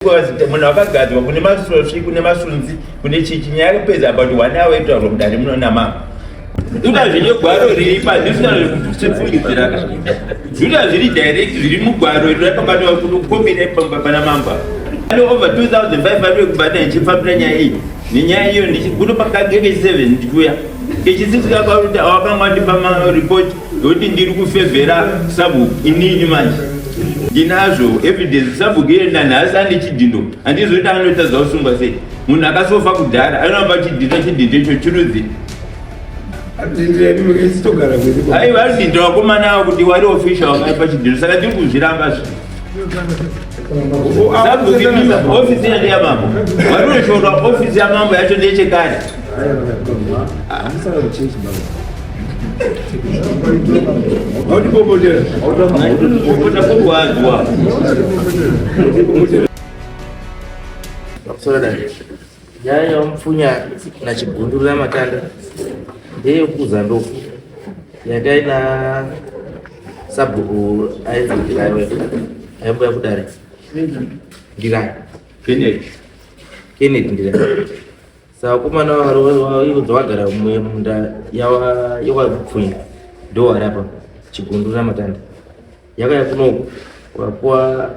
Munhu akagadzwa kune masvosvi, kune masunzi, kune chichi. Nyaya yakapedza about one hour itaurwa mudare muno namama. Ndoda zvine gwaro riri pandisina zvekufungidzira. Ndoda zviri direct zviri mugwaro iri rakabatwa kukombira pana mambo. Ane over 2500 kubata ichifambira nyaya iyi. Nenyaya iyo ndichiguto pakage kechi 7 ndichiuya. Kechi 6 kakakuti awakanga wandipa ma report yokuti ndiri kufevhera sabhuku inini manje. Ndinazvo evidence sabhuku iye nanhasi ane chidhindo. Handizoita anotadza kusungwa sei. Munhu akasofa kudhara anoramba achidhinda chidhindo icho chirudzi. Aiwa aridhinda vakomana avo kuti wari official wakaipa chidhindo saka ndiri kuzviramba zve. Sabhuku ofisi yandi yamambo. Warinoshorwa ofisi yamambo yacho ndeyechekare. Popota kurwadzwa. Pamusoro dare. Nyaya yaMupfunya naChigunduru Matanda ndeyekuzandofu yakaina sabhuku ainzi Ndirai aimbouya kudare Ndirai Kennedy. Kennedy Ndirai. Saka vakomana vagara munda yewamupfunya ndovari apa Chigunduru naMatanda yakauya kunoku vapuwa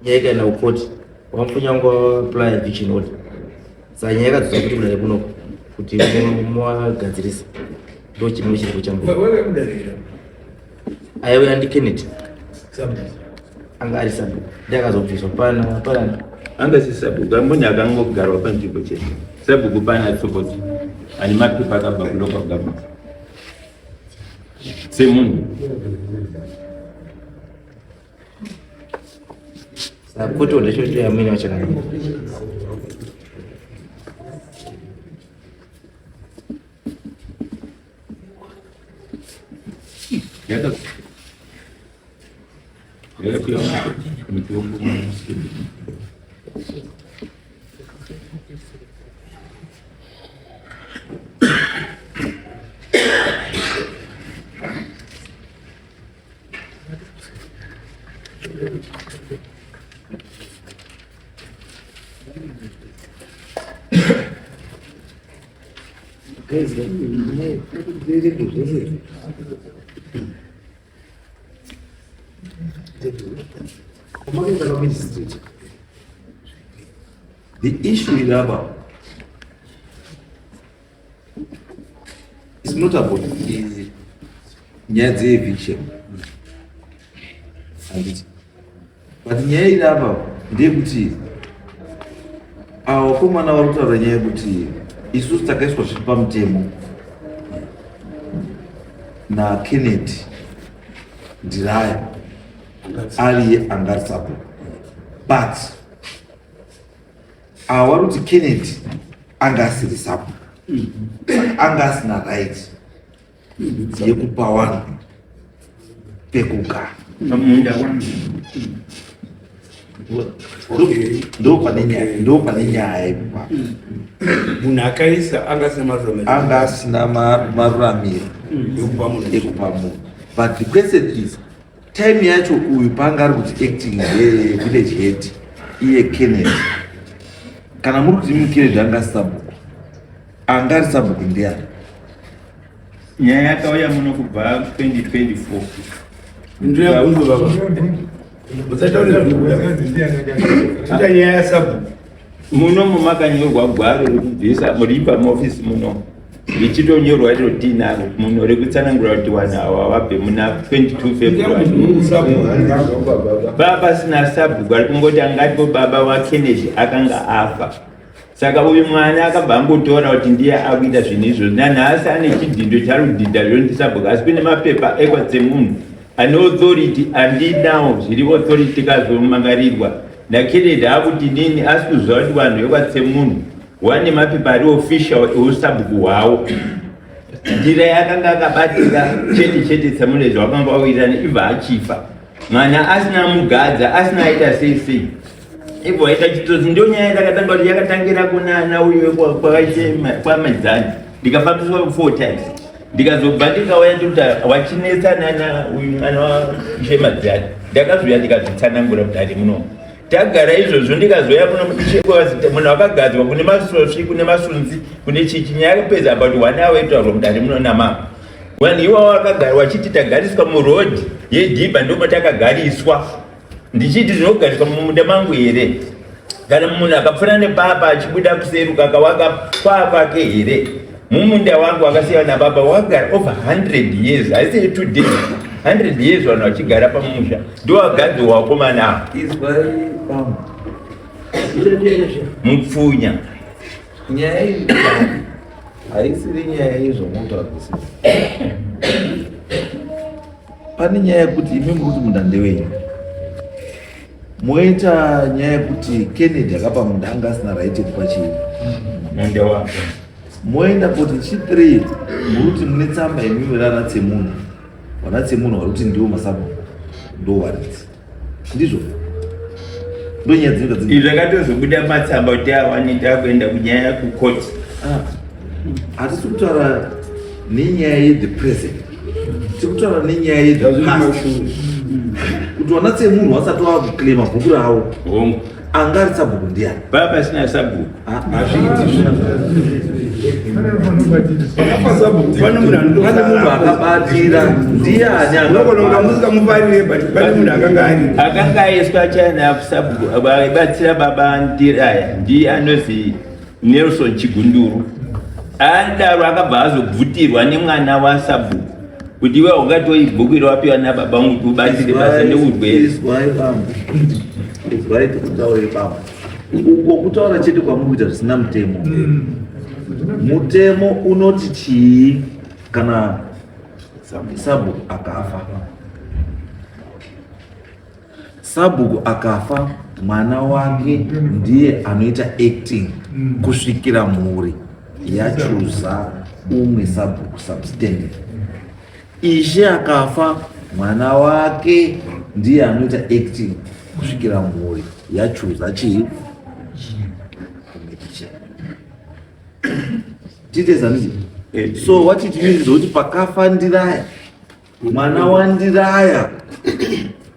nyaya ikaenda kukoti wamupfunya wanga apply eviction order saka nyaya yakadzosa kuti kudare kunoku kuti muwagadzirisa ndo chimwe chiripo changu aiuya ndi Kennedy anga ari sabhuku ndi akazobviswa pana pana Anga si sabhuku, amboni akangogarwa panzvimbo chete. Sabhuku pana tsopoti ane mapepa akabva kulocal government semunhu. Saka koti order yacho yamwene vachakanaka. Mitombo. The issue is about it's not about the nyaya dzeeviction handiti but nyaya iri apa ndeyekuti ava vakomana vari kutaura nyaya yekuti isusu takaiswa zviri pamutemo nakennedy ndiraya ariye anga ari sabhuku but ava vari kuti kennedy anga asiri sabhuku saka anga asina right yekupa vanhu pekugara Munda wangu. Ndo pane nyaya ipapo. Munhu akaisa anga asina maruramiro, anga asina maruramiro ekupa munhu. Ekupa munhu. But the question is, time yacho uyu paanga ari kuti acting village head, iye Kennedy, kana muri kuti imi Kennedy anga ari sabhuku, anga ari sabhuku ndiani? Nyaya yakauya muno kubva 2024. Ndinoyabvunzo baba. Musataurira zvinobuda. Ita nyaya yasabhuku. Muno mumakanyorwa gwaro rekubvisa muri pamuofisi muno richitonyorwa iro tiinaro muno rekutsanangura kuti vanhu ava vabve muna 22 February. Baba pasina sabhuku ari kungoti angatipo baba waKennedy akanga afa. Saka uyu mwana akabva angotora kuti ndiye akuita zvinhu izvozvo. Nanhasi ane chidhindo chaari kudhinda zvondisabhuku, asi kune mapepa ekwaTsemunhu ane authority andinawo zviri authority kazomangarirwa naKennedy akuti nini asi kuziva kuti vanhu vekwaTsemunhu wane mapepa ari official eusabhuku hwawo. Njira yakanga akabatira chete chete Tsemunhu izvo wakanga wawirirana ibva achifa. Mwana asina mugadza asina aita sei sei ibva waita chitsotsi. Ndio nyaya yandakatanga kuti yakatangira kunana uyo kwamadzani, ndikafambiswa 4 times, ndikazobva ndikauya ndikuti wachinetsa nana uyu mwana waShemadzani. Ndakazouya ndikazvitsanangura mudare muno. Tagara izvozvo ndikazouya kuno munhu akagadzwa kune masosvi kune masunzi kune chichi nyaya yakapedza about one hour itaurwa mudare muno namama. Vanhu iwawo vakagara vachiti tagariswa muroad yedhibha ndomo takagariswa. Ndichiti zvinogariswa mumunda mangu here? Kana munhu akapfuura nepapa achibuda kuseruka akawaka kwaa kwake here? Mumunda wangu akasiya nababa wakagara over 100 years, haisi 2 days, 100 years vanhu vachigara pamusha ndowagadzirwa wakomana ava. Izwai bambo. Mupfunya. Nyaya iyi haisiri nyaya yezvamunotaura kusii. Pane nyaya yekuti imi muri kuti munda ndewenyu. Moita nyaya yekuti Kennedy akapa munda anga asina right yekupa chii? Munda wake. Moenda kuti chi3 muri kuti mune tsamba imimi rana tsemunhu. Vana tsemunhu vari kuti ndiwo masabhuku ndo waridzi. Ndizvo. Ndo nyaya dzinenge dziri. Izvi zvakatozobuda matsamba kuti awane takuenda kunyaya kucourt. Ah. Hatisi kutaura nenyaya yethe present. Tiri kutaura nenyaya yethe past. Kuti vana tsemunhu vasati vakuclaima bhuku ravo. Hongu. Anga ari sabhuku ndiani? Pava pasina sabhuku. Hazviiti. Pane munhu akabatira ndiani? Unogona musingamufarire but pane munhu akanga ari. Akanga aiswa chana sabhuku vaibatsira baba Ndiraya ndiye anozi Nelson Chigunduru. Adaro akabva azobvutirwa nemwana wasabhuku kuti iwe ungatoi bhuku iro wapiwa nababa vangu kuti ubatsire basa neurwere. Izwai bambo. Izwai tikutaurire bambo. Uko kutaura chete kwamuri kuita zvisina mutemo. Mutemo unoti chii kana sabhuku akafa? Sabhuku akafa mwana wake ndiye anoita acting kusvikira mhuri yachuza umwe sabhuku substantive. Ishe akafa mwana wake ndiye anoita acting kusvikira mhuri yachuza chii? Tiite zaniji. So what it means is kuti pakafa Ndiraya, mwana waNdiraya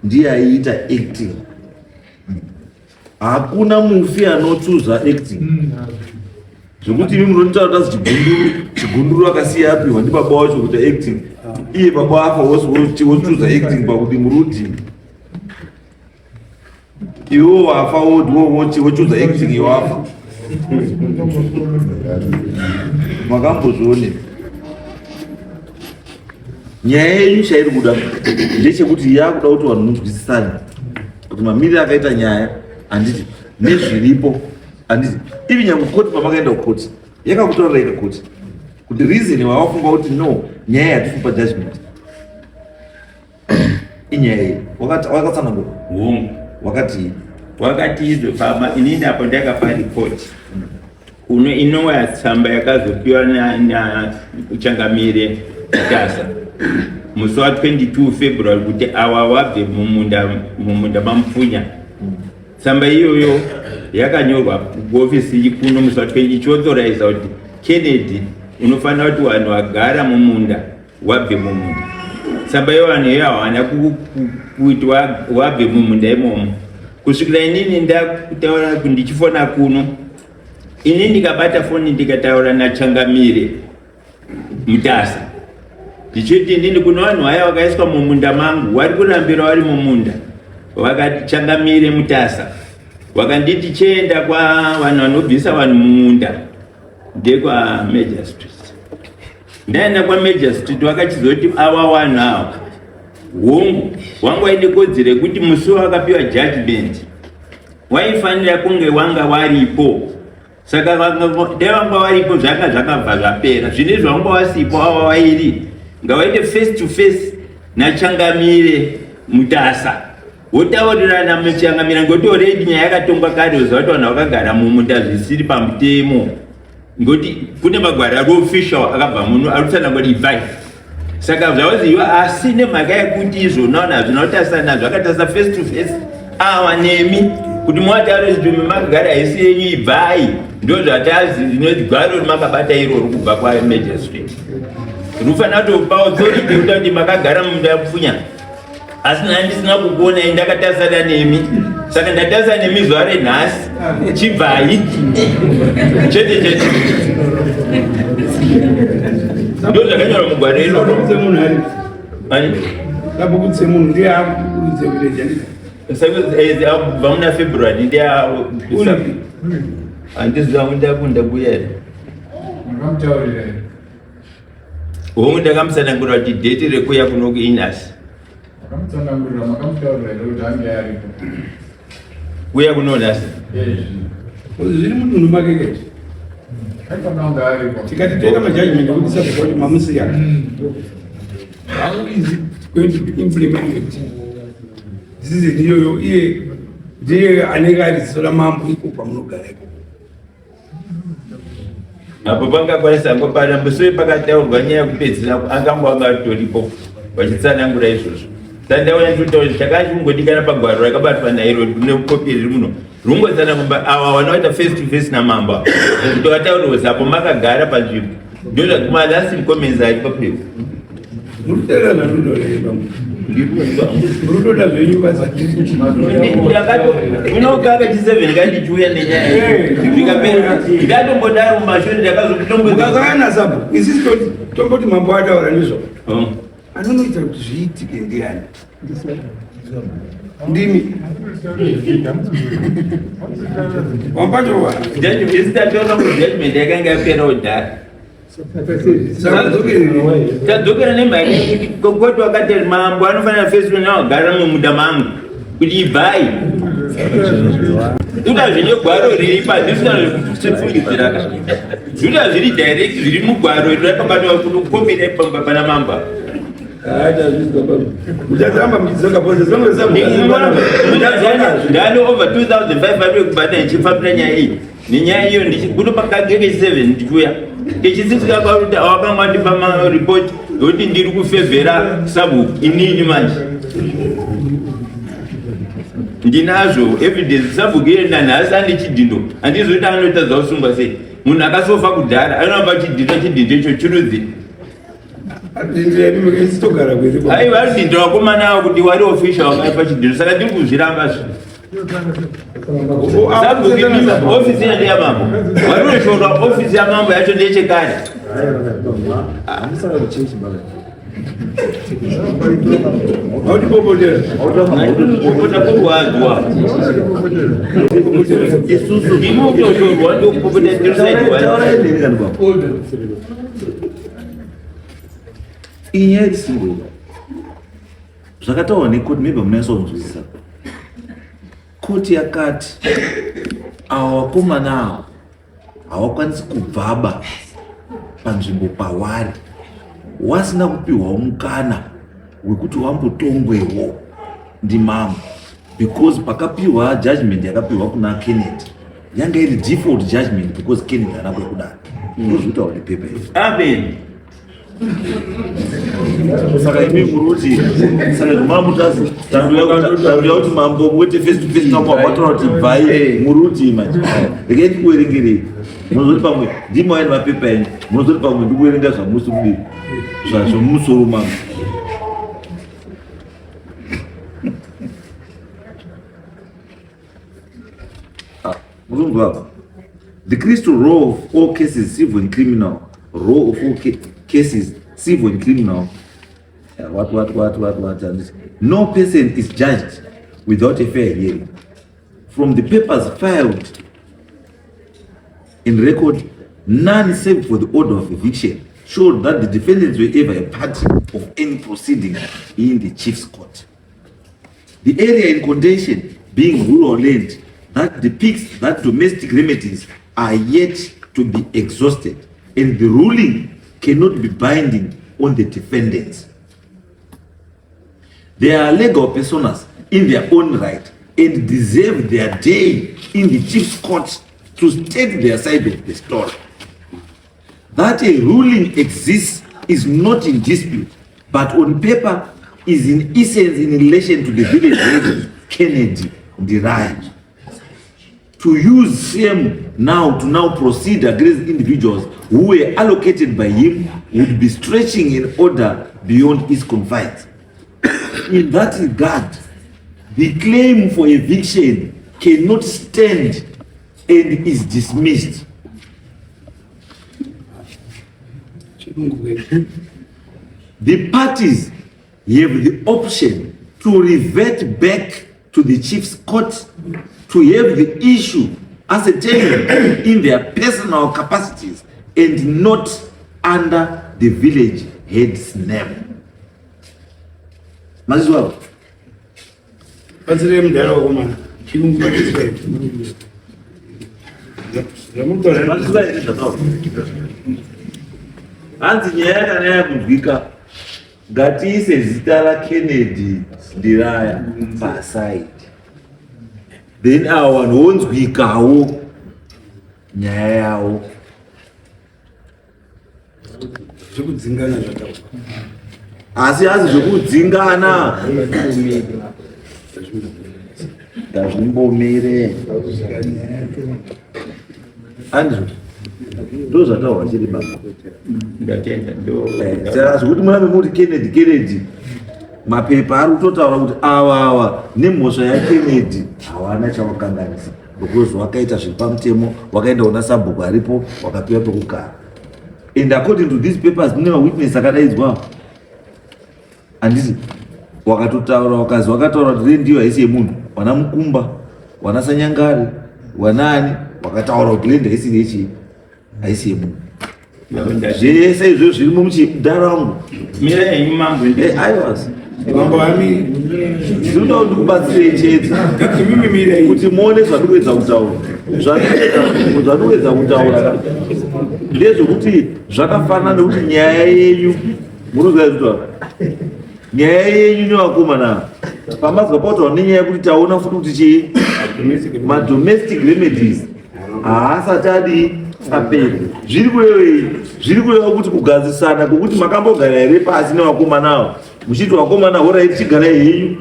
ndiye aiita acting. Hakuna mufi anochuza acting. Zvekuti imi munotaura kuti Chigunduru, Chigunduru akasiya apiwa ndibaba wacho kuita acting. Iye baba afa wochuza acting pakuti murudi. Iwe wafa wochuza acting iwe wafa. Makambozvione. Nyaya yenyu chairi kuda ndechekuti yakuda kuti vanhu munzwisisane kuti mamiriro akaita nyaya handiti nezviripo handiti ivi nyange koti pamakaenda kukoti yakakutaurira ika koti kuti reason wawafunga kuti no nyaya yatiri kupa judgment inyaya iyi wakatsanangura Hongu. Wakati Wakati izvo pama inini apo ndakapa report kuno inouya tsamba yakazopiwa nachangamire Mutasa musi wa 22 February kuti awa wabve mumunda maMupfunya. Tsamba iyoyo yakanyorwa kuofisi kuno musi wa 20 ichiauthoriza kuti Kennedy unofanira kuti vanhu vagara mumunda wabve mumunda. Tsamba iyo vanhu iyo hawana kuti wabve mumunda imomo kusvikira inini ndakutaura ndichifona kuno. Ini ndikabata foni ndikataura nachangamire Mutasa ndichiti inini kuno vanhu vaya vakaiswa mumunda mangu vari kurambira vari mumunda. Vakati changamire Mutasa wakanditi chienda kwa vanhu vanobvisa vanhu mumunda ndekwa Major Street. Ndaenda kwa Major Street vakachizoti awa vanhu awa hongu wanga waine kodzero yekuti musi wakapiwa judgment waifanira kunge wanga waripo. Saka dai vanga varipo zvanga zvakabva zvapera. Zvino izvi vanga vasipo ava vairi ngavaite face to face nachangamire Mutasa wotaurirana muchangamira ngekuti already nyaya yakatongwa kare uziva kuti vanhu vakagara mumunda zvisiri pamutemo ngekuti kune magwaro ari official akabva muno ari kutsanangura kuti ibvai. Saka zvavaziva asi nemhaka yekuti izvona vanhu hazvina kutarisa nazvo akatarisa face to face awa nemi kuti muwataure kuti makagara haisi yenyu ibvai ndo zvatazi rinoti gwaro rimakabata iroro kubva kwamajor street rinofanira kutopa authority yekuti kuti makagara mumunda yapfunya. Asi nhai ndisina kukuonai ndakatarisana nemi, saka ndatarisana nemi zuva renhasi. Chibvai chete chete, ndo zvakanyorwa mugwaro iroro. Sabhuku semunhu ndiye akukurudze village handiti? Kubva muna February ndiye handiziva ndakunda kuya here. Makamutaurira here? Hongu, ndakamutsanangurira kuti date rekuya kunoku inasi. Makamutsanangurira, makamutaurira here kuti ange aripo? Kuya kuno nhasi. Zviri mudunhu make ke. Aifanira kunge aripo. Tikati toita majudgment ekuti sabhuku kuti mamusiya. How is it going to be implemented? Decision iyoyo iye ndiye anenge ari ziso ramambo iko kwamunogara ikoko. Apo pangakwanisa ngopana musi wepakataurwa nyaya yekupedzisira akanga wanga atoripo vachitsanangura izvozvo. Sandaona ndikutaura kuti chakanga chikungodikana pagwaro rakabatwa nairo nekopi riri muno rungotsanangura ava vana vaita face to face namambo kuti vataure kuti apo makagara panzvimbo ndozvaguma last comments ari papepa. Murikuteerera zvandinotaura here pamwe? Murikutoda zvenyu basa. Unogara chi7 kandichiuya nenyaya zvikapera ndatombodaro mumashure ndakazokutombodza. Mukasangana nasabhuku isusu toti tomboti mambo ataura ndizvo. Anonoita kuti zviitike ndiani? Ndimi. Wampacho Judgment judgment yakanga yapera kudhara. Tadzokera nemhaka yekuti kokoti wakati mambo anofanira face to nawagara mumunda mangu kuti ibvai. Zvuta zvine gwaro riri padhuze zvekufungidzira ka. Zvuta zviri direct zviri mugwaro iri rakabatwa kukombira pamba pana mambo. Muchazamba muchidzoka pose Ndani over 2500 kubata ndichifambira nyaya iyi. Nenyaya iyo kuno pakage kechi7 ndichiuya. Kechi6 kakakuti awakanga wandipa maripoti ekuti ndiri kufevhera sabhuku inini manje. Ndinazvo evidence sabhuku iye nanhasi ane chidhindo. Handizivi kuti anoita zvausungwa sei. Munhu akasofa kudhara anoramba chidhindo chidhindo icho chirudzi. Aiwa arudhindo vakomana avo kuti wari official wakaipa chidhindo saka ndiri kuzviramba zve. Sabhuku inini ofisi yandi yamambo. Warinoshorwa ofisi yamambo yacho ndeyechekare. Kupopota kurwadzwa. Isusu ndimi kutoshorwa ndokupopota ndiri side one. Inyaya iri single. Zvakataurwa nekoti maybe munasonzwisisa. Koti yakati ava vakomana ava hawakwanisi kubvaba panzvimbo pawari wasina kupihwawo mukana wekuti wambotongwewo ndimambo because pakapiwa judgment yakapiwa kuna Kennedy yanga iri default judgment because Kennedy haana kuya kudare. Ndozvinotaurwa nepepa iri. Amen. Saka imi muri kuti saka mamutazi tanduya kuti mambo muite face to face nako wataura kuti bvai muri kuti manje regai ndikuverengerei munozoti pamwe ndimi waini mapepa enyu munozoti pamwe ndikuverenga zvamusi kudii zvamumusoro mangu. Murungu apa. The Crystal row of all cases, civil and criminal, row of all cases, civil and criminal, what, what, what, what, what, and this. No person is judged without a fair hearing. From the papers filed in record, none save for the order of eviction showed that the defendants were ever a party of any proceeding in the chief's court. The area in contention being rural land that depicts that domestic remedies are yet to be exhausted and the ruling cannot be binding on the defendants. They are legal personas in their own right and deserve their day in the chief's court to state their side of the story. That a ruling exists is not in dispute, but on paper is in essence in relation to the village head, Kennedy Ndirai. To use same now to now proceed against individuals who were allocated by him would be stretching in order beyond its confines. In that regard, the claim for eviction cannot stand and is dismissed. The parties have the option to revert back to the chief's court to have the issue ascertained in their personal capacities and not under the village head's name. Mazizwa? Batsirei mudhara wakomana. Chirungu batsirei. Mazizwa here zvataura? Hanzi nyaya kana yakunzwika ngatiise zita raKennedy Ndiraya paside. Then ava vanhu vonzwikawo nyaya yavo. Zvekudzingana zvataurwa. Asi hazi zvekudzingana ngazvimbomire. Andizvo ndo zvataurwa chiri baba. Ndatenda ndo. Saka zvekuti murambe muri Kennedy Kennedy mapepa ari kutotaura kuti ava ava nemhosva yaKennedy hawana chavakanganisa because wakaita zviri pamutemo, wakaenda kuna sabhuku aripo, wakapiwa pekugara. And according to these papers mune mawitness akadaidzwa, handiti? Wakatotaura wakazi wakataura kuti rendiyo haisi yemunhu, wana Mukumba, wana Sanyangari, wanaani wakataura kuti land haisi yechii, haisi yemunhu. Zvese izvo zvirimo muchidhara wangu. Mira henyu mambo. Aiwa Mambo ami ndinoda kuti ndikubatsirei chete imimi mirai. kuti muone zvandikuedza kutaura. Zvandikuedza kutaura ndezvekuti zvakafanana nekuti nyaya yenyu munoziva zvitaura nyaya yenyu nevakomana pamazwa pautaura nenyaya yekuti taona futi kuti chii madomestic remedies haasati adii apera. Zviri kurevei? Zviri kureva kuti kugadzirisana kwokuti makambogara here pasi nevakomana ava muchiti vakomana horai chigarai henyu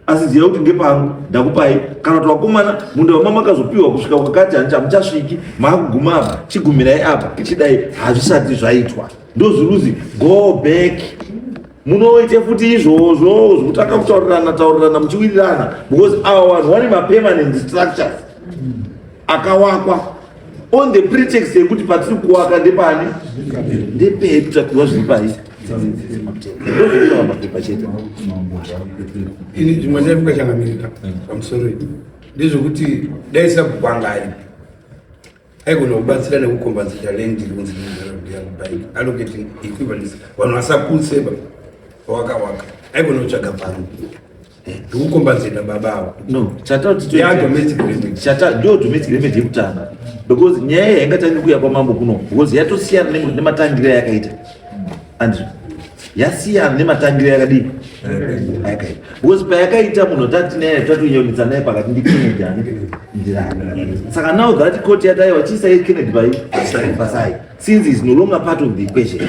asi ziva kuti ngepangu ndakupai, kana kuti vakomana munda wama makazopiwa kusvika kwakati hamuchasviki maakuguma apa chigumirai apa chidai, hazvisati zvaitwa. Ndozviruzi go back munoite futi izvozvo zvekutanga kutaurirana taurirana muchiwirirana, because ava vanhu vane mapermanent structures akawakwa on the pretext yekuti patiri kuwaka ndepani ndepedu tapiwa zviri pai ndozvinotaura mapepa chete. Ini zvimwe ndaifunga changamirira pamusoro iyi ndezvekuti dai sabhuku anga aripo aigona kubatsira nekucompensata land iri kunzi by allocating equivalence vanhu vasaputseba pawakawaka, aigona kutsvaga pamwe ndikucompensata baba avo. No, Ya domestic remedy. Chata ndo domestic remedy yekutanga, because nyaya iyi haingatangi kuuya kwamambo kuno because yatosiyana nematangiro ayakaita. Andrew yasiyana nematangiro yakadii ayakaita, because payakaita munhu tati naye tatoyonetsa naye pakati ndiKennedy ani Ndirani. Saka now that court yataiwa chiisai Kennedy pai pasai since is no longer part of the equation,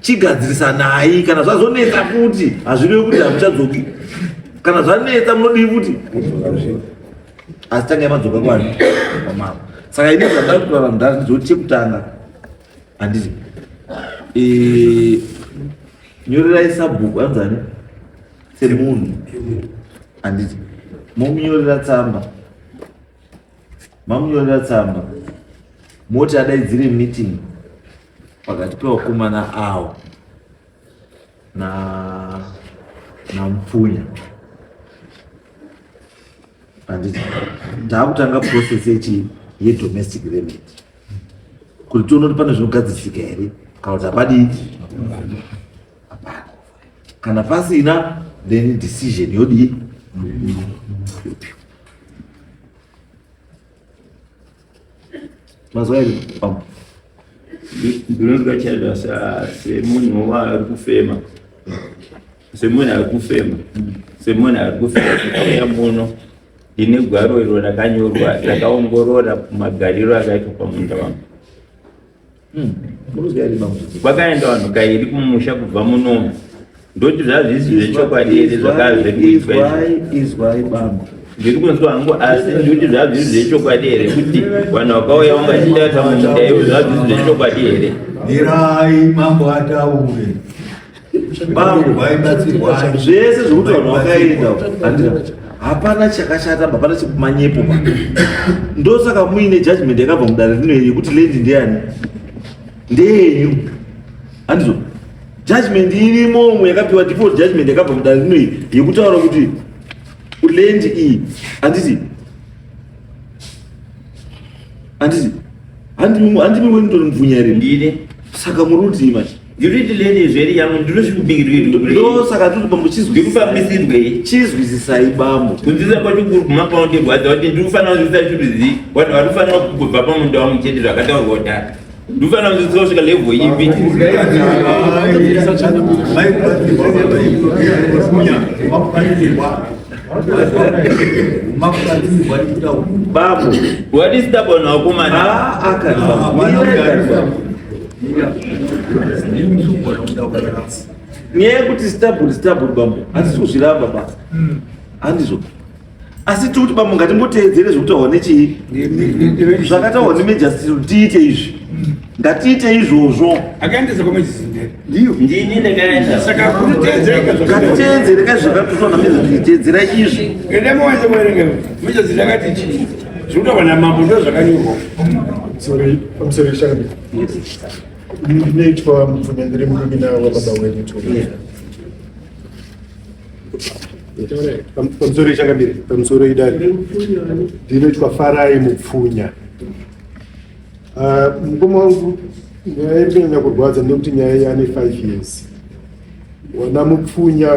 chigadzirisa nayi. Kana zvazonetsa futi hazvirevi kuti hamuchadzoki. Kana zvanetsa munodii futi? Asi tangai madzoka kwani kwamambo. Saka ini zvandada kutaura mudhara ndizoti chekutanga, handiti, nyorerai sabhuku anzani semunhu, handiti? Momunyorera tsamba, mamunyorera tsamba moti adaidzire meeting pakati pevakomana avo na naMupfunya, handiti? Taakutanga process yechi yedomestic remedy kuti tione kuti pane zvinogadzirisika here kana kuti hapadii, hapana. Kana pasina, then decision yodii? Yopiwa. Mazuva ere pamwe? Ndinonzwa chaizvo semunhu ari kufema, semunhu ari kufema, semunhu ari kufema. Ndakauya muno ndine gwaro iro rakanyorwa rakaongorora magariro akaitwa pamunda wangu. Munozwa here mambo? Kwakaenda vanhu kairi kumusha kubva munomu, ndoti zvazvisi zvechokwadi here zvakazvekuitwa izvi? Izwai, izwai bambo. Ndiri kunzwa hangu, asi ndikuti zvazvisi zvechokwadi here kuti vanhu vakauya vangachitata mumunda ivo? Zvazvisi zvechokwadi here? Mirai mambo ataure. Bambo, zvese zvekuti vanhu vakaenda handina hapana chakashata hapana chekumanyepo pa ndosaka muine judgment yakabva mudare rino yekuti land ndeyani ndeyenyu handizvo judgment irimo umu yakapiwa default judgment yakabva mudare rino iyi yekutaura kuti land iyi handiti handiti handimi wenitori mupfunya here ndine saka muri kutii manje ndiri kuti leni zveri yangu ndosaka tiri bambo ndikufambisirwei chizwisisai bambo kunzwisa kwacho kuri kuma kwaundirwadza kuti ndiri kufanira kunzwisa chirudzi vanhu vari kufanira kubva pamunda wangu chete zvakataurwa kudhara ndiri kufanira kunzwisa kusvika level ipi bambo what is stubborn vakomana Ah, akati bambo nyaya yekuti stubborn stubborn bambo hatisi kuzviramba ba handizvo asi tiri kuti bambo ngatimboteedzere zvekutaurwa nechii zvakataurwa nemejasitiri tiite izvi ngatiite izvozvo Akaendesa kwamajisindere. Ndini ndakaenda. Saka kuteedzereka zvakataurwa. Ngatiteedzere ka zvakataurwa namejasitiri teedzera izvi. Enda muwanze muerenge. Majisindere akati chii? Zvekutaurwa namambo ndo zvakanyorwa. Sorry, I'm sorry, Shangabi. Ndinoitwa Mupfunya, ndiri munin'ina wababa wedu Tobi. Pamusoro Changamire, pamusoro idare. Ndinoitwa Farai Mupfunya. Ah, mukoma wangu nyaya iri kunyanya kurwadza nekuti nyaya iyi ane 5 years. Wana Mupfunya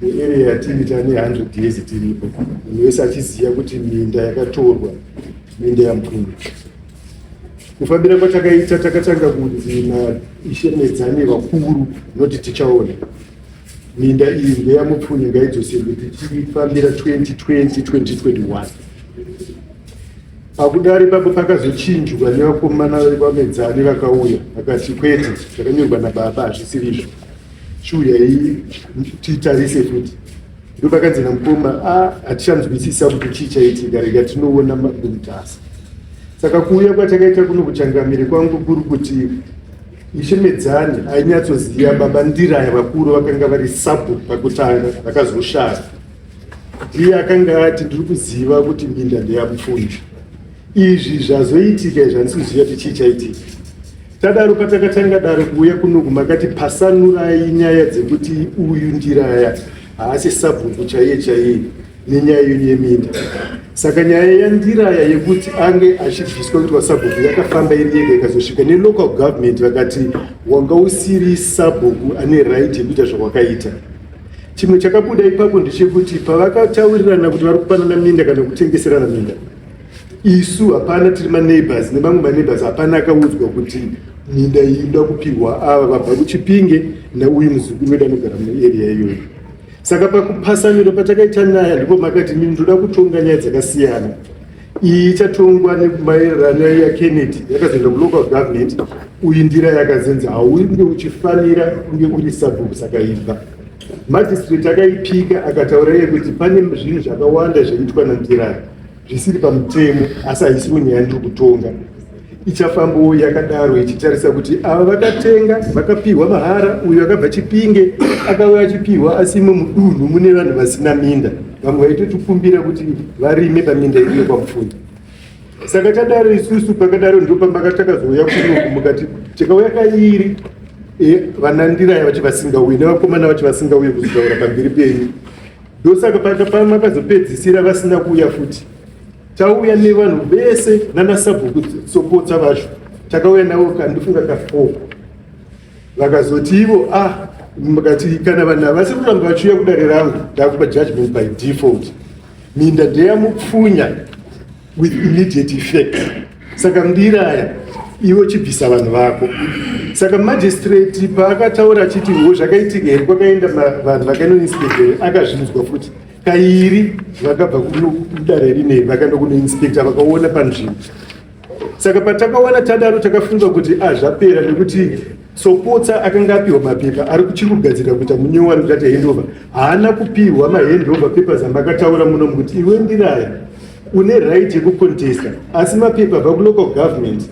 muarea yatiri tane 100 years tiripo. Munhu wese achiziva kuti minda yakatorwa minda yaMupfunya. Kufambira kwatakaita takatanga kunzi naIshe Medzani vakuru noti tichaona. Minda iyi ndeyaMupfunye ngaidzoserwe tichifambira 2020 2021. Pakudari ipapo pakazochinjwa nevakomana vemedzani vakauya vakati kwete zvakanyorwa nababa hazvisiri izvo chiuyai titarise futi ndopakanzi namukoma a hatichanzwisisa kuti chii chaitika rega tinoona mutasa saka kuuya kwatakaita kuno kuchangamire kwangu kuri kuti Ishe Medzani ainyatsoziva baba Ndiraya vakuru vakanga vari sabhuku pakutanga vakazoshaya. Ndiye akanga ati ndiri kuziva kuti minda ndeyamupfumi. Izvi zvazoitika izvi handisi kuziva kuti chii chaitika. Tadaro patakatanga daro kuuya kunoku makati pasanurai nyaya dzekuti uyu Ndiraya haasi sabhuku chaiye chaiye nenyaya yenyu yeminda. Saka nyaya yaNdiraya yekuti ange achibviswa kuitwa sabhuku yakafamba iri yega ikazosvika nelocal government vakati wanga usiri sabhuku ane right yekuita zvawakaita. Chimwe chakabuda ipapo ndechekuti pavakataurirana kuti vari kupanana minda kana kutengeserana minda, isu hapana tiri maneighbors nemamwe maneighbors hapana akaudzwa kuti minda iyi inoda kupihwa ava vabva kuChipinge nauyu muzukuru wedu anogara muarea iyoyo. Saka pakupasanura patakaita nyaya ndipo makati mimi ndoda kutonga nyaya dzakasiyana. Iyi ichatongwa nemaererano yaKennedy yakazoenda kulocal government uyu ndira yakazenza haunge uchifanira kunge uri sabhuku saka ibva. Magistrate akaipika akataura iye kuti pane zvinhu zvakawanda zvaitwa naNdiraya zvisiri pamutemo asi haisiwo nyaya ndiri kutonga. Ichafambawo yakadaro ichitarisa kuti ava vakatenga vakapihwa mahara uyu akabva Chipinge akauya achipihwa asi imo mudunhu mune vanhu vasina minda vamwe vaitotikumbira kuti varime paminda iriyo kwaMupfuni. Saka tadaro isusu pakadaro ndopambaka takazouya kunoku mukati tikauya kairi vana Ndiraya vacho vasingauyi nevakomana vacho vasingauyi kuzotaura pamberi penyu ndosaka pamakazopedzisira vasina kuuya futi. Tauya nevanhu vese nana sabhuku Tsopotsa vacho takauya navo kandifunga ka4 vakazoti ivo ah mukati kana vanhu havasi kuramba vachiuya kudare rangu ndakupa judgment by default minda ndeyamupfunya with immediate effect saka Ndiraya iwe chibvisa vanhu vako saka magistrate paakataura achiti wo zvakaitika here kwakaenda vanhu vakainoinspector akazvinzwa futi kairi vakabva kudare rineri vakaenda kunoinspector vakaona panzvimbo saka patakaona tadaro takafunga kuti ah zvapera nekuti Tsopotsa akanga apiwa mapepa ari kuchiri kugadzirira kuita munyowani kuti ati handover haana kupiwa mahandover papers amakataura muno mukuti iwe Ndiraya une right yekucontesta asi mapepa abva kulocal government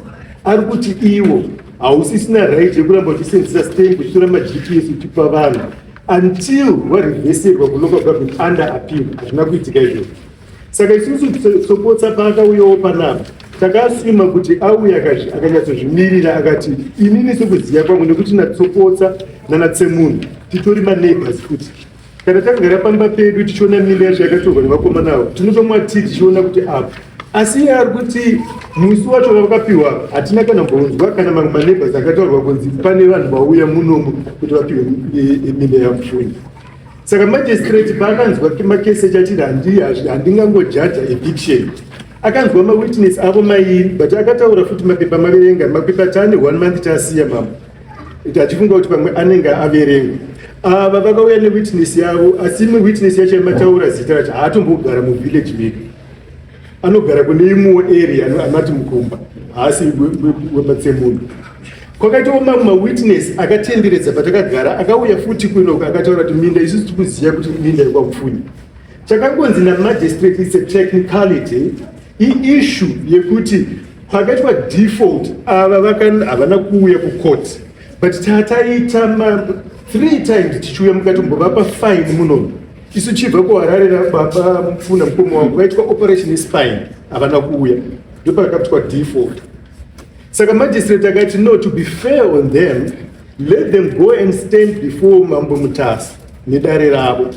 ari kuti iwo hausisina right yekuramba uchisenzesa stamp uchitora maGPS uchipa vanhu. Until warivheserwa kulocal government under appeal, hazvina kuitika izvozvo. Saka isusu Tsopotsa paakauyawo panapa, takaasuma kuti auya akanyatsozvimirira, akati inini sekuziva kwangu, nekuti naTsopotsa nanaTsemunhu titori maneighbors futi. Kana takagara pamba pedu tichiona minda yacho yakatorwa nevakomana avo, tinotomwa tii tichiona kuti apa. Asi iye ari kuti musi wacho vakapiwa, hatina kana mbonzwa kana mamwe maneighbors akataurwa kunzi pane vanhu vauya munomu kuti vapiwe minda yaMupfunyi. Saka magistrate paakanzwa makesi echachiri, handingangojaja eviction. Akanzwa mawitness avo mairi, but akataura futi mapepa maverenga mapepa taane one month tasiya mamwe, achifunga kuti pamwe anenge averengwa. Ava vakauya newitness yavo, asi imwe witness yacho yamataura zita racho haatombogara muvillage medu, anogara kune imwewo area anati Mukumba, haasi wematsemunhu. Kwakaitawo mamwe mawitness akatenderedza patakagara, akauya futi kunoku akataura kuti minda isusu tikuziva kuti minda yekwaMupfunyi. Chakangonzi namagistrate, it's a technicality, iissue yekuti pakaitwa default, ava havana kuuya kucourt, but tataita three times tichiuya mukati kumbovapa fine munomu. Isu chibva kuHarare, baba Mupfuna, mukoma wangu vaitwa operation yespine, havana kuuya, ndopakaitwa default. Saka magistrate akati, no, to be fair on them, let them go and stand before Mambo Mutasa nedare ravo,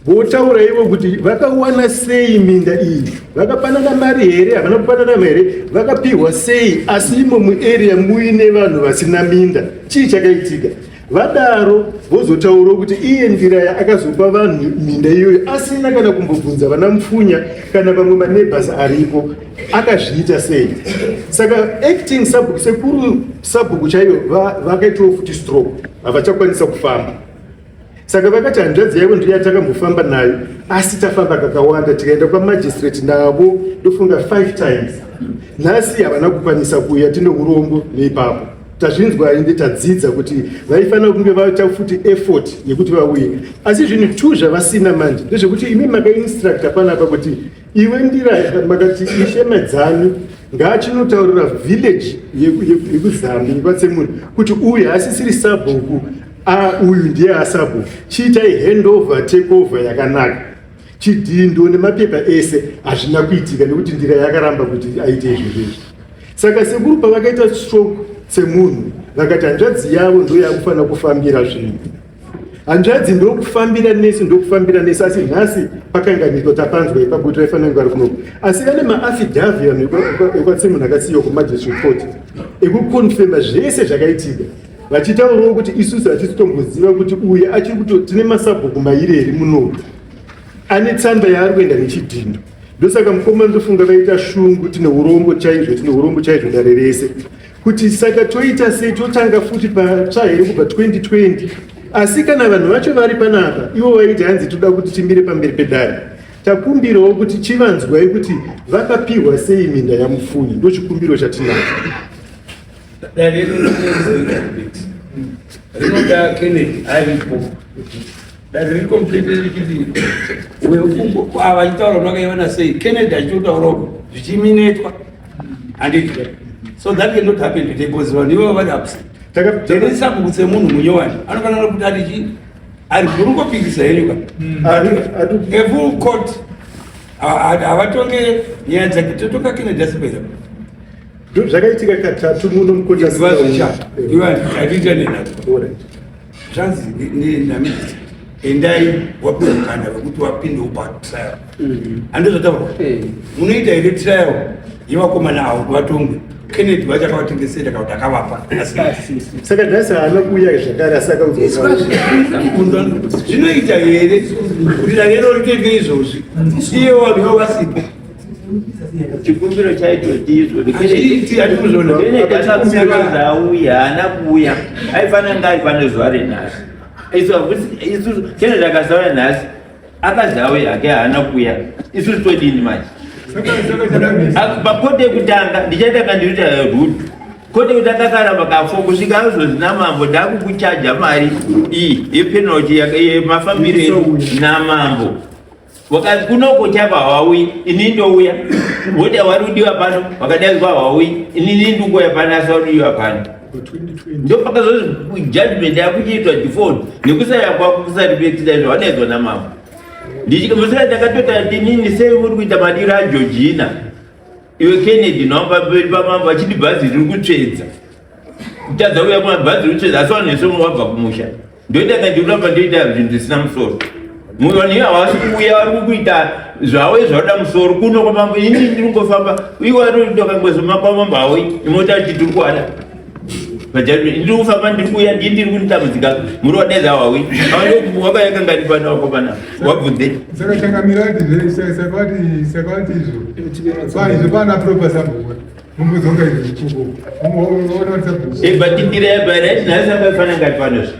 votaura ivo kuti vakawana sei minda iyi, vakapanana mari here, havana kupanana mari here, vakapiwa sei, asi imo muarea muine vanhu vasina minda, chii chakaitika? Vadaro vozotaurawo kuti iye Ndiraya akazopa vanhu minda iyoyo asina kana kumbobvunza vana Mupfunya kana vamwe maneighbors aripo, akazviita sei? Saka acting sabhuku, sekuru sabhuku chaiyo, vakaitawo futi stroke, havachakwanisa kufamba. Saka vakati hanzvadzi yavo ndiyo yatakambofamba nayo, asi tafamba kakawanda, tikaenda kwamagistrate navo, ndofunga five times. Nhasi havana kukwanisa kuuya, tine urombo neipapo. Tazvinzwa ende tadzidza kuti vaifanira kunge vaita futi effort yekuti vauye. Asi zvinhu two zvavasina manje ndezvekuti imi makainstructa panapa kuti iwe Ndira, makati Ishe Medzani ngaachinotaurira village yekuZambi yekwaTsemunhu kuti uyu haasisiri sabhuku, uyu ndiye asabhuku, chiitai handover, takeover yakanaka, chidhindo nemapepa ese. Hazvina kuitika nekuti Ndira yakaramba kuti aite izvozvo izvi. Saka sekuru pavakaita stroke semunhu, vakati hanzvadzi yavo ndo yakufanira kufambira zvinhu. Hanzvadzi ndokufambira nesu, ndokufambira nesu, asi nhasi pakanganiswa. Tapanzwa ipapo kuti vaifanira kunge vari kunoku, asi vane maaffidavit vanhu ekwaTsemunhu akasiyiwa kumagistrate court ekuconfirma zvese zvakaitika, vachitaurawo kuti isusu hatisi kutomboziva kuti uyu achiri kuto tine masabhuku mairi munoku ane tsamba yaari kuenda nechidhindo. Ndosaka mukoma ndofunga vaita shungu. Tine urombo chaizvo, tine urombo chaizvo, dare rese, kuti saka toita sei? Totanga futi patsva here kubva 2020? Asi kana vanhu vacho vari panapa, ivo vaiti hanzi toda kuti timire pamberi pedare, takumbirawo kuti chivanzwai kuti vakapiwa sei minda yaMufunyi. Ndo chikumbiro chatinacho. Dare rinoda Kennedy aripo. Dare riri complete richiti ava achitaura unakaiona sei, Kennedy achitotaurawo zvichiminetwa, handiti? So that cannot happen today because vanhu ivavo vari absent. Then sabhuku semunhu munyowani anofanira kuti ati ari murungopikisa henyu ka a full court havatonge nyaya dzake, totonga Kennedy asipera. Ndo zvakaitika katatu muno mukota. Atiita nenhatu zvanzi naminista, endai wapiwa mukana wekuti wapindewo patrial. Handizvotaurwa? Munoita here trial yevakomana avo kuti vatongwe? Kennedy vacho akavatengesera kana kuti akavapa? Saka nhasi haana kuuya zvakare, asi akaudzwa. Zvinoita here kuti dare ritoitwe izvozvi iye vanhu ivo vasipo? Chikumbiro chaito izvo. Hazviiti, hatikuzviona. Kennedy auya, haana kuuya. Aifanira kunge ari pano zuva renhasi. Isu Kennedy akasauya nhasi, akazi auya hake, haana kuuya. Isusu todini manje? Pacourt yekutanga ndichaita kandiita rude. Court yekutanga akaramba kafo kusvika azozi namambo, ndakukuchaja mari iyi yepenalty yemafambiro edu namambo. Wakati kunoko chapa hawauyi, ini ndouya. Woti wari kudiwa pano, wakadaidzwa hawauyi, inini ndikuuya pano, asi wari kudiwa pano. Ndopakazozi judgment yakuchiitwa default nekusaya kwako kusaripekisa izvo wadaizwa namambo. Ndichimusira ndakatota ndinini sei uri kuita madiro aGeorgina iwe Kennedy nawo pamberi pamambo achiti bhazi riri kutsvedza kutadza kuuya kuma bhazi riri kutsvedza asi vanhu vese wabva kumusha ndoita kana ndikuramba ndoita zvinhu zvisina musoro vanhu ivo havasi kuuya vari kukuita zvavo zvauda musoro kuno kwamambo ini ndiri kungofamba ivo varikutokangozoma kwamambo haoi imota achiti tiri kuada pajudgment ndiri kufamba ndiri kuuya ndii ndiri kunitambudzika muri wadaidza hawawi wakauya kangani pano wakomana wabvunze Saka changamira ati zve saka vati saka vati izvo. Kwa izvo pana proper sabhuku. Mumbodzoka izvo ikoko. Muona kuti sabhuku. Eh, but ndira yabaira iti nhasi akafanira ngati pano zve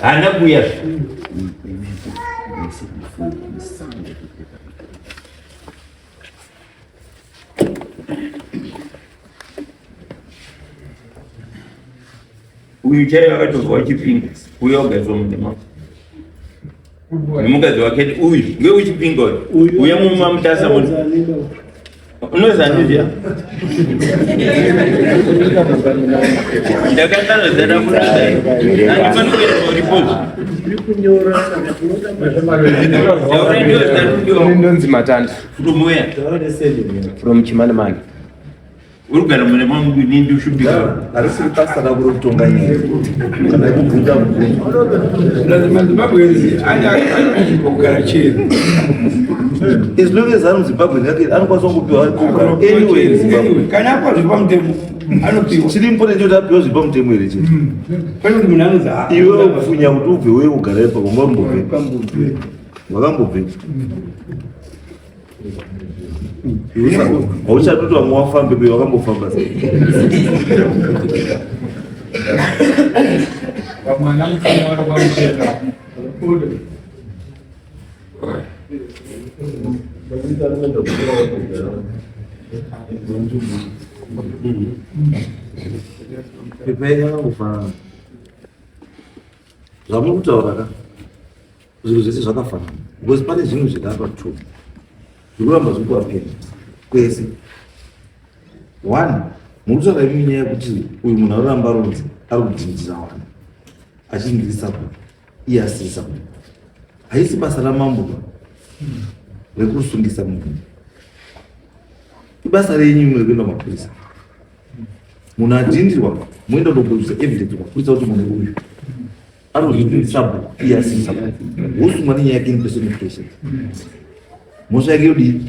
haana kuuya zve uyu chaiyo akatobva wachipinga uyo wagaiswa mundima nemukadzi wake uyu ngewechipinga uyu uya mumamutasa munhu unozani zviya ndakandanozana kudai andifani kuenda uripozvo Ndonzi Matanda from where from Chimanimani. Uri kugara mune mangu ini ndikushupika. Harisiri basa rako rekutonga nyaya kana kubvunza mubvunzo. MaZimbabweans ane kugara chero. As long as ari muZimbabwe yake anokwanisa kungopiwa kugara anywhere in Zimbabwe. Kana apiwa zviri pamutemo anopiwa. Chiri important chekuti apiwa zviri pamutemo here chete. Pane kuti munhu anonzi haa. Iwe upfunya kuti ubve uye ugara ipapo wakambobve. Wakambobve. Hauchadi kuti vamwe wafambe be wakambofamba sei? Vamwe ana mufana vari kwamucheka. Pepa yenyu yakangofanana. Zvamuri kutaura ka zvinhu zvese zvakafanana because pane zvinhu zvekapa two zvikuramba zviri kuapenda kwese. One, muri kutaura imi nyaya yekuti uyu munhu anoramba aronzi ari kudhindira vanhu achindirisa ku iye asiri sabhuku. Haisi basa ramambo ba rekusungisa munhu. Ibasa renyu imwe rekuenda kumapurisa. Munhu adhindirwa moenda kunoprodusa evidence kumapurisa kuti munhu uyu ari sabhuku iye asiri sabhuku. Wosungwa nenyaya yake impersonification. Mhosva yake yodii?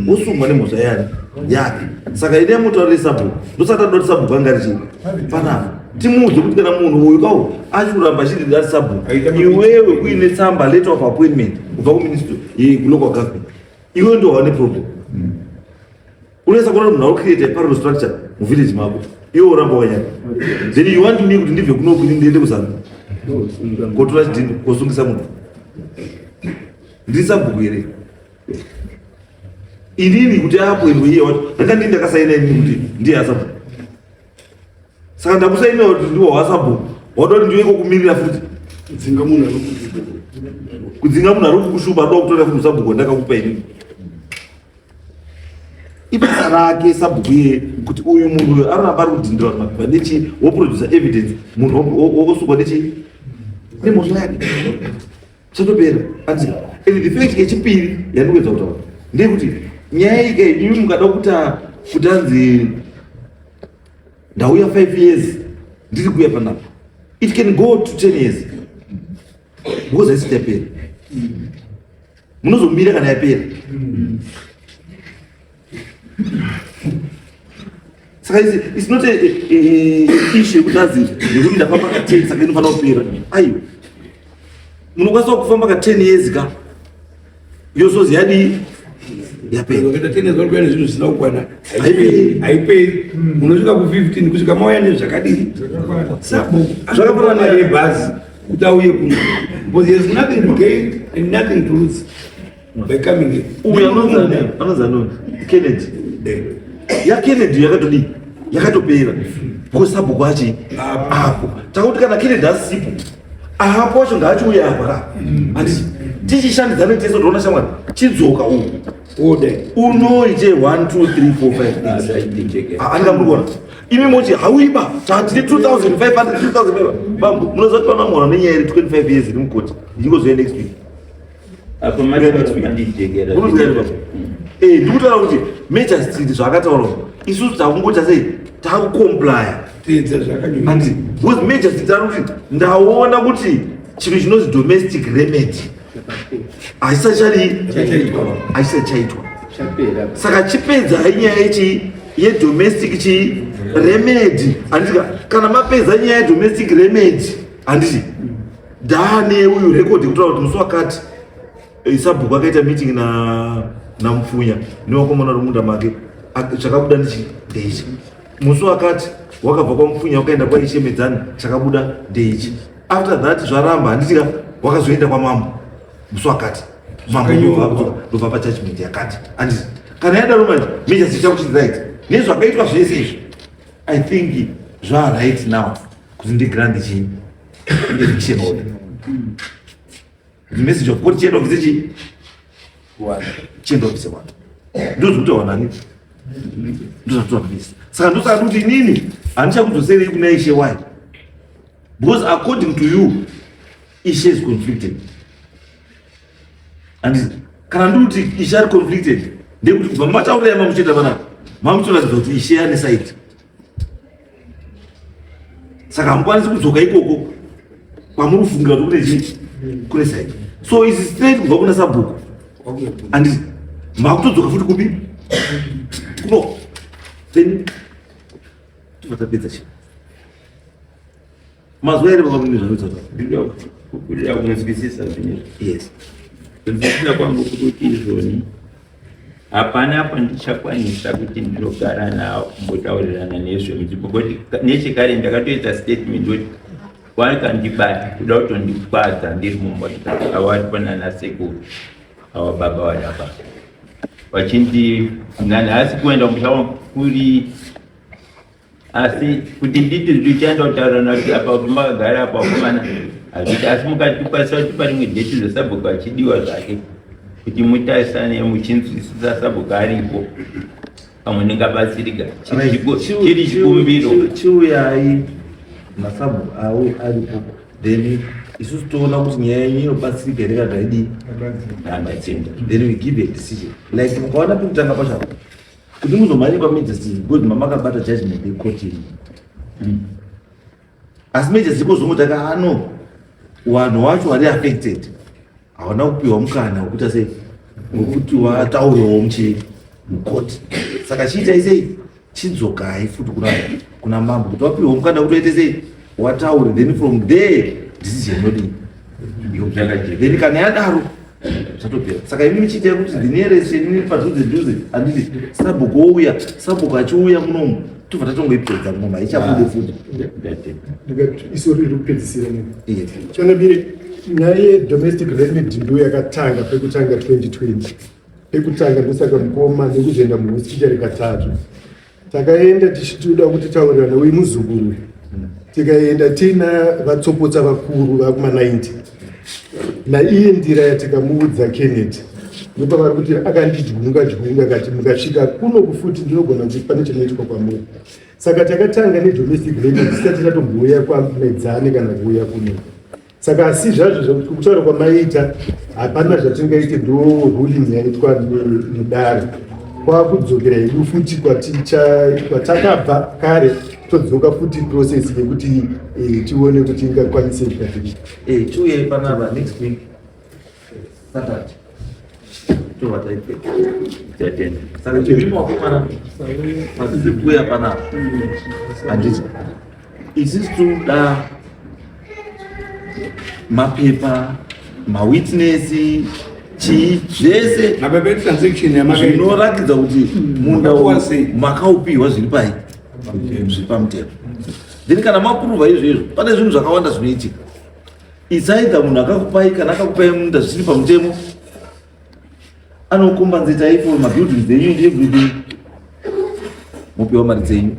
Wosungwa nemhosva yani yake. Saka ine mutaurire sabhuku. Ndosaka tinoda kuti sabhuku anga ari chii? Panapa. Timuudze kuti kana munhu uyu kawo ari kuramba achiti ari sabhuku. Iwewe kuine tsamba letter of appointment kubva kuministry yekulocal government. Iwewe ndo waane problem. Unoisa kuona munhu ari create a parallel structure muvillage mako. Iwe uramba wanyanya. Then you want me kuti ndibve kuno kuti ndiende kuZanu. Kotora chidhindo kosungisa munhu. Ndiri sabhuku here? Inini kuti apoindwe iye wacho ndanga ndini ndakasaina inini kuti ndiye asabhuku. Saka ndakusainira kuti ndiwo wasabhuku. Wada kuti ndiwe kokumirira futi. Kudzinga munhu ari kukushupa. Kudzinga munhu ari kukushupa adoda kutora futi usabhuku wandakakupa inini. Ibasa rake sabhuku iye kuti uyu munhu uyu aroramba ari kudhindira vanhu mapepa nechi woproducer evidence munhu wosungwa nechi nemhosva yake. Chatopera ati and the fact yechipiri yandikuedza kutaura ndeyekuti nyaya iyi kai imi mukada kuta kuti anzi ndauya 5 years ndiri kuuya panapa it can go to 10 years because haisati yapera munozomira kana yapera saka it's not a issue yekuti azi nekuti ndafamba ka 10 saka inofanira kupera aiwa munokwanisa kufamba ka 10 years ka yozozi yadii yapera Ukaita 10 years uri kuenda zvinhu zvisina kukwana haiperi haiperi unosvika ku 15 kusvika mauya nezvakadii sabhuku Zvakafanana mari yebhazi kuti auye kuno because there's nothing to gain and nothing to lose by coming here. Uyu anonzi ani? Anonzi ani? Kennedy. Ya Kennedy yakatodii? Yakatopera. Because sabhuku achi apo. Takuti kana Kennedy asipo, apo wacho ngaachiuya apa ka. Handiti tichishandidzana tese toona shamwari chidzoka uku. Unoite 1 2 3 4 5 6. Andika muri kuona. Imi moti hauiba tine 2500 2500. Bambo munoziva kuti pano mwana nenyaya iri 25 years iri mukoti. Ndingozoya next week. Apo mandijekera. Eh, ndikutaura kuti magistrate zvaakataura isusu takungoita sei takucomplya Teedza zvakanyorwa. Andi, because magistrate ari kuti ndaona kuti chinhu chinonzi domestic remedy haisachadii haisachaitwa saka chipedzai nyaya yechi yedomestic chi remedy handiti kana mapedza nyaya yedomestic remedy handiti ndaane uyu record yekutaura kuti musi wakati sabhuku akaita meeting na namupfunya nevakomana vari munda make chakabuda ndichi ndeichi musi wakati wakabva kwamupfunya wakaenda kwaishemedzani chakabuda ndeichi after that zvaramba handitika wakazoenda kwamambo musi wakati mambo ndobva pajudgment yakati handiti kana yadaro manje meja zicha kuti right nezvakaitwa zvese izvi I think zvaright now kuti ndigrant chii eviction order the message of court chienda ofise chii chienda ofise watu ndozvekutaura nani ndozvataura misi saka ndosaka kuti inini handichakudzoserei kuna ishe why because according to you ishe is conflicted and kana ndikuti ishe ari conflicted ndekuti kubva mataurira yamamucheta panapa mamutoratidza kuti ishe ane side saka hamukwanisi kudzoka ikoko kwamuri kufungira kuti kune chii kune side so isi straight kubva kuna sabhuku and makutodzoka futi kupi kuno then tobva tapedza chii mazuva ere baba mune zvanoita Kukurira kunzwisisa zvinhu yes kunzwisisa kwangu kuti izvoni hapana pandichakwanisa kuti ndinogara nawo kumbotaurirana nezvemudzimbo kuti nechekare ndakatoita statement kuti wakandibata kuda kutondikwadza ndiri mumota awari panana sekuru awa baba wadapa vachindi nanhasi kuenda kumusha wangu kuri asi kuti nditi ndichaenda kutaura nati apa makagara apa vakomana hazviti asi mukatikwanisa kuti parimwe date zvesabhuku achidiwa zvake kuti mutarisane muchinzwisisa sabhuku aripo pamwe ndingabatsirika chiri chikumbiro chiuyai masabhuku awo aripo then isusu toona kuti nyaya yenyu inobatsirika here kana haidii Andatenda. Then we give a decision like mukaona pekutanga pacho kuti muzomhanye kwamajesty because mamakabata judgment yecourt yenyu asi majesty kozongoti aka ano vanhu vacho vari affected havana kupiwa mukana wekuita sei wekuti wataurewo muchi mukoti saka chiitai sei chidzokai futi kuna mambo kuti wapiwa mukana wekuti waite sei wataure then from there decision inodii then kana yadaro zvatopera saka imi michiitai kuti the nearest inini padhuze dhuze handiti sabhuku ouya sabhuku achiuya munomu tobva tatongoipedza munomu haichabude futi Ndatenda. Ndikati isori iri kupedzisira nini Yes. Changamire, nyaya yedomestic remedy ndo yakatanga pekutanga 2020 pekutanga ndosaka mukoma nekuzoenda muhospitari katatu takaenda tichitoda kuti taurirana uyu muzukuru tikaenda tiina vatsopotsa vakuru vakuma90 naiye ndira yatikamuudza Kenneth ndopavari kuti akandidyunga dyunga akati mukasvika kuno kufuti ndinogona kuti pane chinoitwa kwamuri saka takatanga nedomestic remedy tisati tatombouya kwamedzane kana kuuya kuno saka asi zvazvo kutaura kwamaita hapana zvatingaite ndo ruling yaitwa nedare kwakudzokera hedu futi kwatakabva kare todzoka futi process yekuti tione kuti ingakwanise kukadii Chiuyai panapa next week Saturday tobva taipedza Ndatenda. Saka imimi wakomana matiri kuuya panapa handiti isusu toda mapepa mawitness chii zvese Mapepa etransaction yamakaita. Zvinoratidza kuti munda Makapuwa uyu sei? makaupiwa zviri pai zviri pamutemo then kana mapuruvha izvo pane zvinhu zvakawanda zvinoitika it's either munhu akakupai kana akakupai munda zvisiri pamutemo anokombanzetai for mabuildings enyu and everything mopiwa mari dzenyu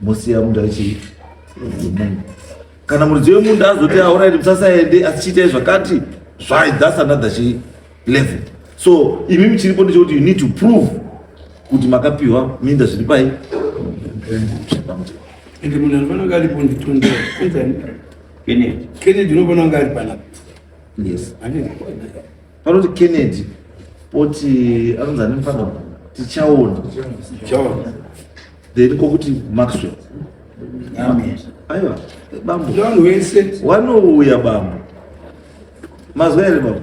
mosiya munda wechii wemunhu kana muridzi wemunda azoti auraiti musasaende asi chiitai zvakati zvai that's another chi level. So imi muchiripo ndechekuti you need to prove kuti makapiwa minda zviri pai. Ende munhu anofanira kunge aripo nditondera. Kunzani? Kennedy. Kennedy unofanira kunge ari panapa. Yes. Handiti? Panoti Kennedy poti anonzi ani mufana tichaona. Tichaona. Then kokuti Maxwell. Amen. Aiwa, bambo. Vanhu vese Wanouya bambo. Mazwa here bambo?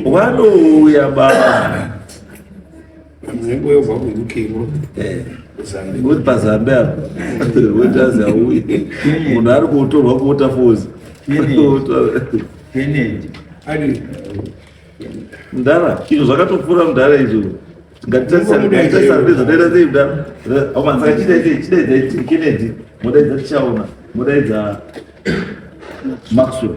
Wanouya bambo. Nzvimbo yobva kuUK Eh. kuZambia. Uri pazambe apa. Woti azi auye. Munhu ari kutorwa kuWaterfalls. Kennedy. Adi Mudhara, izvo zvakatopfuura mudhara izvo. Ngatitarisane nezvataita sei mudhara. Saka chidaidzai chidaidza Kennedy, modaidza Tichaona, modaidza Maxwell.